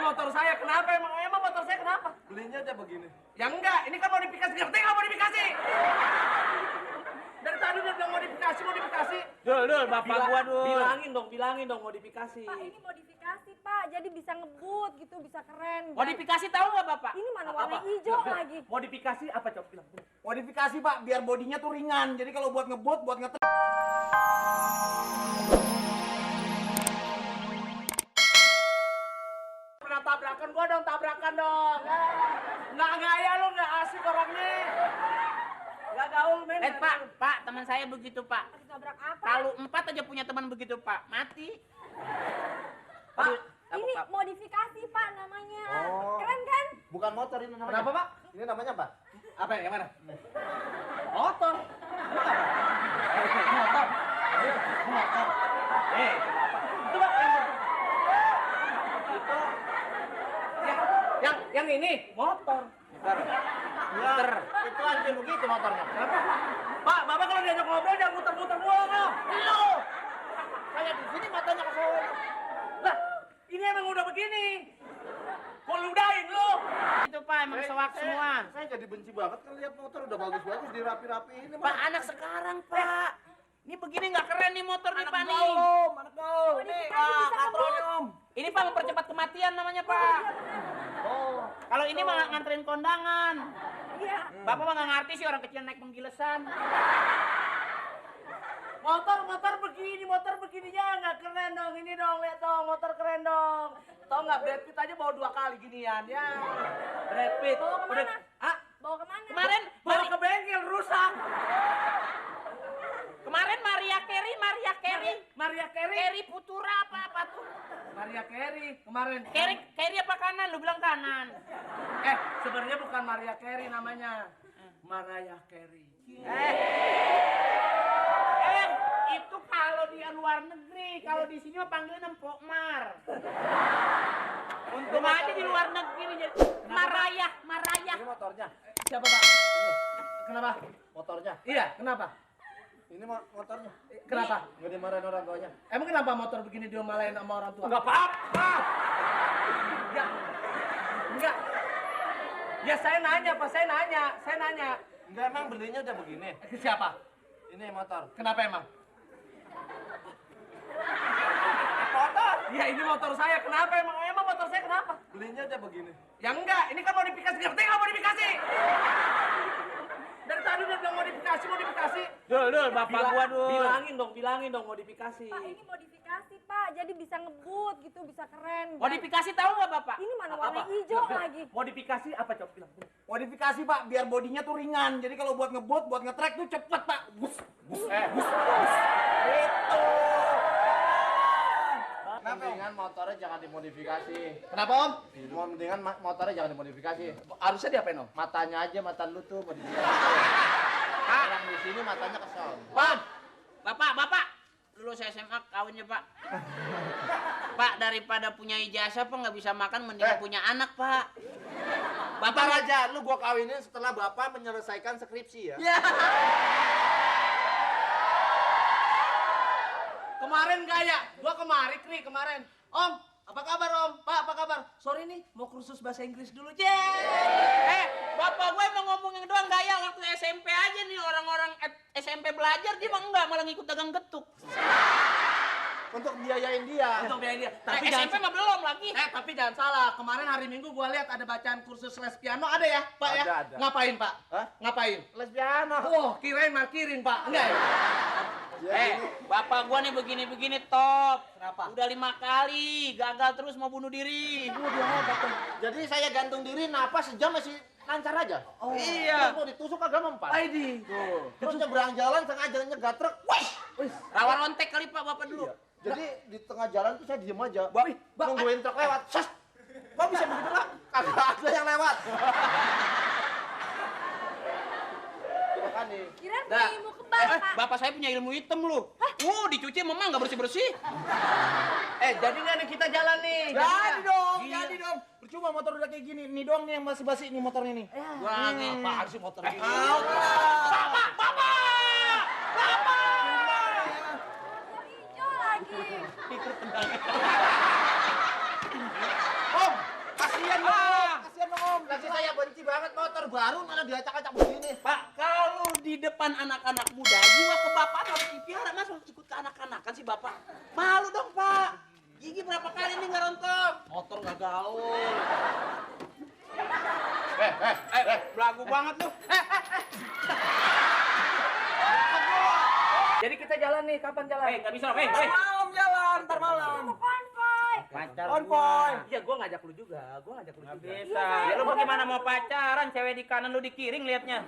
motor saya. Kenapa emang? Emang motor saya kenapa? Belinya udah begini. Ya enggak, ini kan modifikasi. Ngerti nggak modifikasi? Dari tadi udah bilang modifikasi. Dul, bapak gua dul. Bilangin dong modifikasi. Pak, ini modifikasi, Pak. Jadi bisa ngebut gitu, bisa keren. Modifikasi tahu nggak bapak? Ini mana warna hijau lagi. Modifikasi apa coba bilang? Modifikasi Pak, biar bodinya tuh ringan. Jadi kalau buat ngebut, buat ngetrek. Pernah tabrakan dong. Nggak gaya lo, nggak asik orangnya. Nggak gaul men. Pak, teman saya begitu pak. Nabrak apa? Kalau 4 aja punya teman begitu pak, mati. Pak, Ini modifikasi, Pak, namanya. Oh. Keren kan? Bukan motor ini namanya. Kenapa, Pak? Ini namanya apa? Apa yang mana? Motor. Motor. Itu Pak yang ini motor. Muter. Itu aja begitu motornya. Kenapa? Pak, Bapak kalau diajak ngobrol jangan muter-muter mulu. Lo. Kayak di sini matanya ke sono. Lah, ini emang udah begini. Kok ludahin lu? Itu pak, emang sewak semua. Saya jadi benci banget kan lihat motor udah bagus-bagus dirapi-rapiin. Pak, anak sekarang pak. Ini begini nggak keren nih motor nih pak nih. Anak gaul. Nih, katronium. Ini pak mempercepat kematian namanya pak. Oh. Kalau ini mah nganterin kondangan. Iya. Bapak mah nggak ngerti sih orang kecil naik penggilesan. Motor begininya nggak keren dong. Ini dong, lihat dong, motor keren dong. Tau nggak, Brad Pitt aja bawa 2 kali ginian ya. Brad Pitt. Bawa kemana? Hah? Bawa kemana? Kemarin Bawa ke bengkel, rusak. Kemarin Maria Carey. Maria Carey. Carey Putura apa tuh? Maria Carey kemarin. Carey apa kanan? Lu bilang kanan. Sebenarnya bukan Maria Carey namanya. Mariah Carey. Itu kalau dia luar negeri, kalau di sini mah panggilnya Empok Mar. Untung aja di luar negeri jadi Marayah. Ini motornya. Siapa Pak? Kenapa? Motornya. Iya, kenapa? Ini motornya. Kenapa? Nggak dimarahin orang tuanya. Emang kenapa motor begini diomalain sama orang tua? Enggak apa-apa. Enggak. Ya saya nanya Pak, saya nanya. Enggak, emang belinya udah begini. Siapa? Ini motor. Kenapa emang? Motor. Ya ini motor saya, kenapa emang? Emang motor saya kenapa? Belinya udah begini. Ya enggak, ini kan modifikasi. Ngerti nggak modifikasi? Dari tadi udah bilang modifikasi. Dul, bapak gua dul. Bilangin dong modifikasi. Pak, ini modifikasi, Pak. Jadi bisa ngebut gitu, bisa keren. Modifikasi tahu nggak bapak? Ini mana warna hijau lagi. Modifikasi apa coba bilang? Modifikasi Pak, biar bodinya tuh ringan. Jadi kalau buat ngebut, buat ngetrek tuh cepet Pak. Bus. Gitu. Mendingan motornya jangan dimodifikasi. Kenapa Om? Mendingan motornya jangan dimodifikasi. Harusnya diapain Om? Matanya aja, mata lu tuh modifikasi. Orang di sini matanya kesel. Bapak, lulus SMA kawinnya pak. Pak, daripada punya ijazah pak nggak bisa makan, mendingan punya anak pak. Bapak aja, lu gua kawinin setelah bapak menyelesaikan skripsi ya. Kemarin gaya, gua kemarin. Om, apa kabar Om? Pak, apa kabar? Sorry nih, mau kursus bahasa Inggris dulu. Bapak gue emang ngomongin doang gaya waktu SMP aja nih orang-orang SMP belajar dia mah enggak malah ngikut dagang getuk. Untuk biayain dia. Tapi SMP mah belum lagi. Tapi jangan salah. Kemarin hari Minggu gua lihat ada bacaan kursus les piano, ada ya, Pak ya? Ada. Ngapain, Pak? Hah? Ngapain? Les piano. Oh, kirain markirin, Pak. Enggak ya? Bapak gua nih begini-begini top. Kenapa? Udah 5 kali gagal terus mau bunuh diri. Jadi saya gantung diri, napas sejam masih lancar aja. Oh. Iya. Terus mau ditusuk kagak mempan. Aidi. Tuh. Terus nyebrang jalan tengah jalannya gatrek. Wih. Rawan ontek kali pak bapak dulu. Iya. Jadi di tengah jalan tuh saya diem aja. Bak, Nungguin truk lewat. Sas. Kok bisa begitu lah? Kagak ada yang lewat. Coba kan nih. Kirain punya ilmu kebal, Pak. Bapak saya punya ilmu hitam lu. Dicuci memang nggak bersih-bersih. Jadi nggak nih kita jalan nih? Jadi dong. Percuma motor udah kayak gini. Nih doang nih yang masih basi nih motornya nih. Wah, apaan sih motor gini? Hijau lagi. Om, depan anak-anak muda, jiwa kebapaan harus dipiara. Masa ikut ke anak-anakan sih bapak? Malu dong pak. Gigi berapa kali nih nggak rontok? Motor nggak gaul. Belagu banget lu. Jadi kita jalan nih, kapan jalan? Nggak bisa, Malam jalan, ntar malam. Konvoy. Pacar Konvoy. Iya, gua ngajak lu juga. Nggak bisa. Ya lu bagaimana mau pacaran? Cewek di kanan lu di kiri liatnya.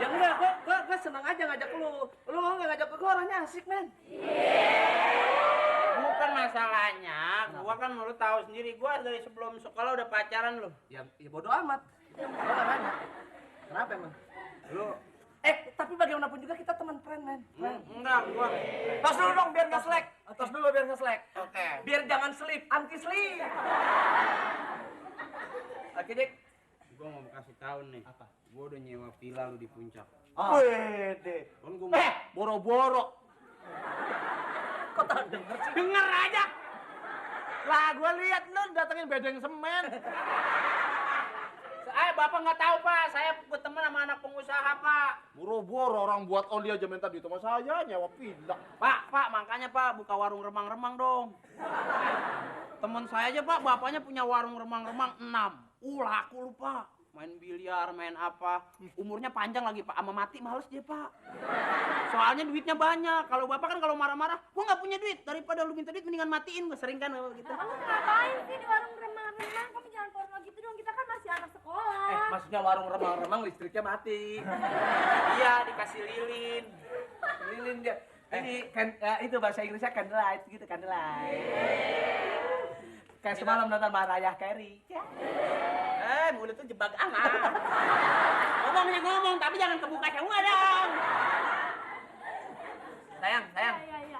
Ya enggak, gua senang aja ngajak lu. Lu mau nggak ngajak gua, orangnya asik, men. Bukan masalahnya, gua kan lu tahu sendiri, gua dari sebelum sekolah udah pacaran lu. Ya bodo amat. Gua nggak nanya. Kenapa emang? Lu Tapi bagaimanapun juga kita teman friend, men. enggak, gua. Tos dulu dong biar nggak selek. Tos dulu biar nggak selek. Oke. Biar jangan sleep, anti sleep. Oke, Dik. Gua mau kasih tahu nih. Apa? Gua udah nyewa villa lu di puncak. Wede. Kan gua Boro-boro. Kok tak denger sih? Denger aja. Lah gua lihat lu datengin bedeng semen. Bapak nggak tahu pak, saya berteman sama anak pengusaha pak. Boro-boro orang buat oli aja minta duit sama saya nyewa villa. Pak, makanya pak buka warung remang-remang dong. Teman saya aja pak, bapaknya punya warung remang-remang 6. Laku lu pak. Main biliar, main apa. Umurnya panjang lagi pak, sama mati males dia pak. Soalnya duitnya banyak. Kalau bapak kan kalau marah-marah, gua nggak punya duit. Daripada lu minta duit, mendingan matiin. Gua sering kan gitu. Kamu ngapain sih di warung remang-remang? Kamu jangan porno gitu dong. Kita kan masih anak sekolah. Maksudnya warung remang-remang listriknya mati. Iya, dikasih lilin. Lilin dia. Ini kan itu bahasa Inggrisnya candlelight gitu, candlelight. Kayak semalam nonton Mariah Carey. Mulut tuh jebak amat. Ngomongnya ngomong, tapi jangan kebuka semua dong. Sayang. Iya.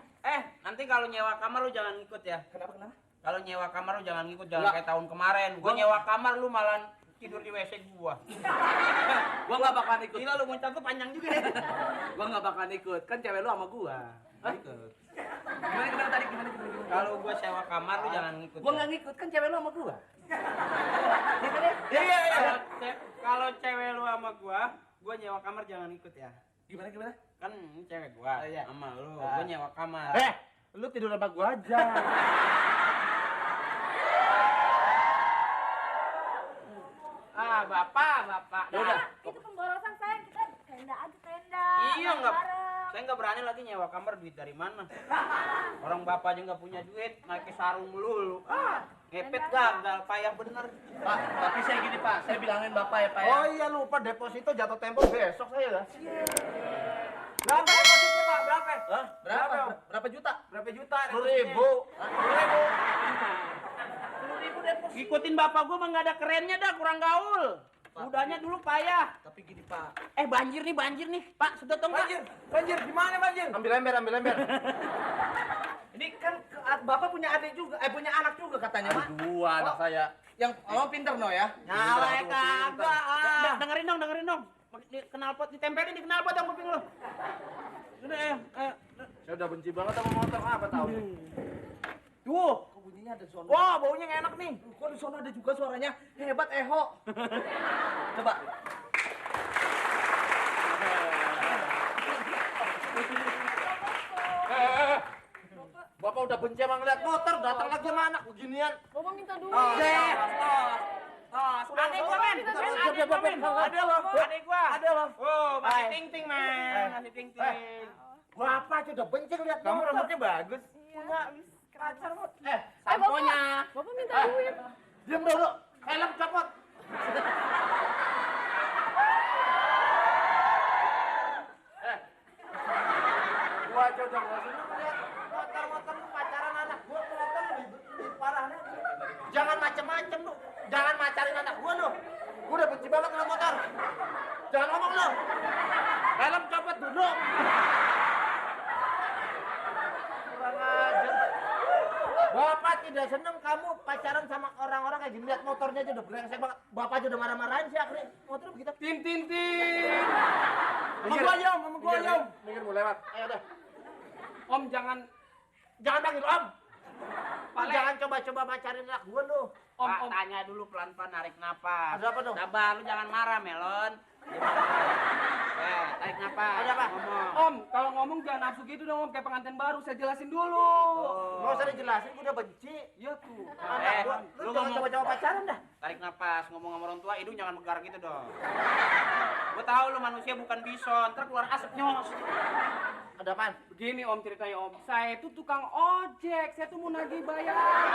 Nanti kalau nyewa kamar lu jangan ngikut ya. Kenapa? Kalau nyewa kamar lu jangan ngikut, jangan Enggak. kayak tahun kemarin. Gua nyewa kamar lu malah tidur di WC gua. Gua nggak bakalan ikut. Gila lu muncul tuh panjang juga ya. Gua nggak bakalan ikut. Kan cewek lu sama gua. Ikut. Gimana tadi? Gimana? Kalau gua sewa kamar lu jangan ngikut. Gua ya. nggak ngikut, kan cewek lu sama gua. Iya. Kalau cewek lu sama gua nyewa kamar jangan ikut ya. Gimana? Kan ini cewek gua Oh, iya. sama lu, gua nyewa kamar. Lu tidur sama gua aja. Bapak. Udah. Itu pemborosan sayang. Kita tenda aja tenda. Iya nggak. Bareng. Saya nggak berani lagi nyewa kamar, duit dari mana? Orang bapak aja nggak punya duit, naik ke sarung melulu. Ngepet gagal, payah bener. Pak, tapi saya gini Pak, saya bilangin Bapak ya Pak ya. Oh iya lupa deposito jatuh tempo besok saya dah. Berapa depositnya Pak? Berapa? Hah? Berapa juta? Berapa juta? 10.000. 10.000 deposit. Ikutin bapak gua mah nggak ada kerennya dah, kurang gaul. Udahnya dulu payah. Tapi gini Pak, Banjir nih. Pak, sedot dong Pak. Banjir, gimana banjir? Ambil ember. ini kan Bapak punya adik juga, punya anak juga katanya Pak. Dua anak saya. Yang pinter no ya? Nyala kagak. Dengerin dong. Di knalpot ditempelin di knalpot yang kuping lu. Udah Saya udah benci banget sama motor, apa tahu? Tuh, kok bunyinya ada suara. Wah, baunya nggak enak nih. Kok di sana ada juga suaranya? Hebat Eho. Coba. Bapak udah benci sama ngeliat motor, datang lagi sama anak beginian. Bapak minta duit. Adek gua men. Ada loh. Oh, masih ting-ting men. Masih ting-ting. Bapak aja udah benci ngeliat Kamu motor. rambutnya bagus. Iya. Pacar kok. Samponya. Bapak minta duit. Diam dulu. Helm copot. Gua aja udah nggak seneng ngeliat motor lu pacaran anak gua kelihatan lebih parah nih. Jangan macem-macem lu. Jangan macarin anak gua lu. Gua udah benci banget sama motor. Jangan ngomong lu. Helm copot dulu. Kurang ajar. Bapak tidak seneng kamu pacaran sama orang-orang kayak gini. Lihat motornya aja udah brengsek banget. Bapak aja udah marah-marahin sih akhirnya. Motor begitu. Tin. Sama gua aja, sama gua aja. Minggir mau lewat. Ayo dah. Om jangan Panggil Om. Pale. Jangan coba-coba pacarin anak gua lu. Om, tanya dulu pelan-pelan narik napas. Ada apa dong? Sabar, lu jangan marah, Melon. Tarik tarik napas. Ada apa? Ngomong. Om, kalau ngomong jangan nafsu gitu dong, Om. Kayak pengantin baru, saya jelasin dulu. Nggak usah dijelasin, gue udah benci. Iya tuh. Anak gua, lu lu jangan ngomong. coba-coba pacaran dah. Tarik napas, ngomong sama orang tua, hidung jangan megar gitu dong. Gue tahu lu manusia bukan bison, ntar keluar asap nyos. Ada apaan? Begini Om ceritanya Om, saya itu tukang ojek, saya tuh mau nagih bayaran.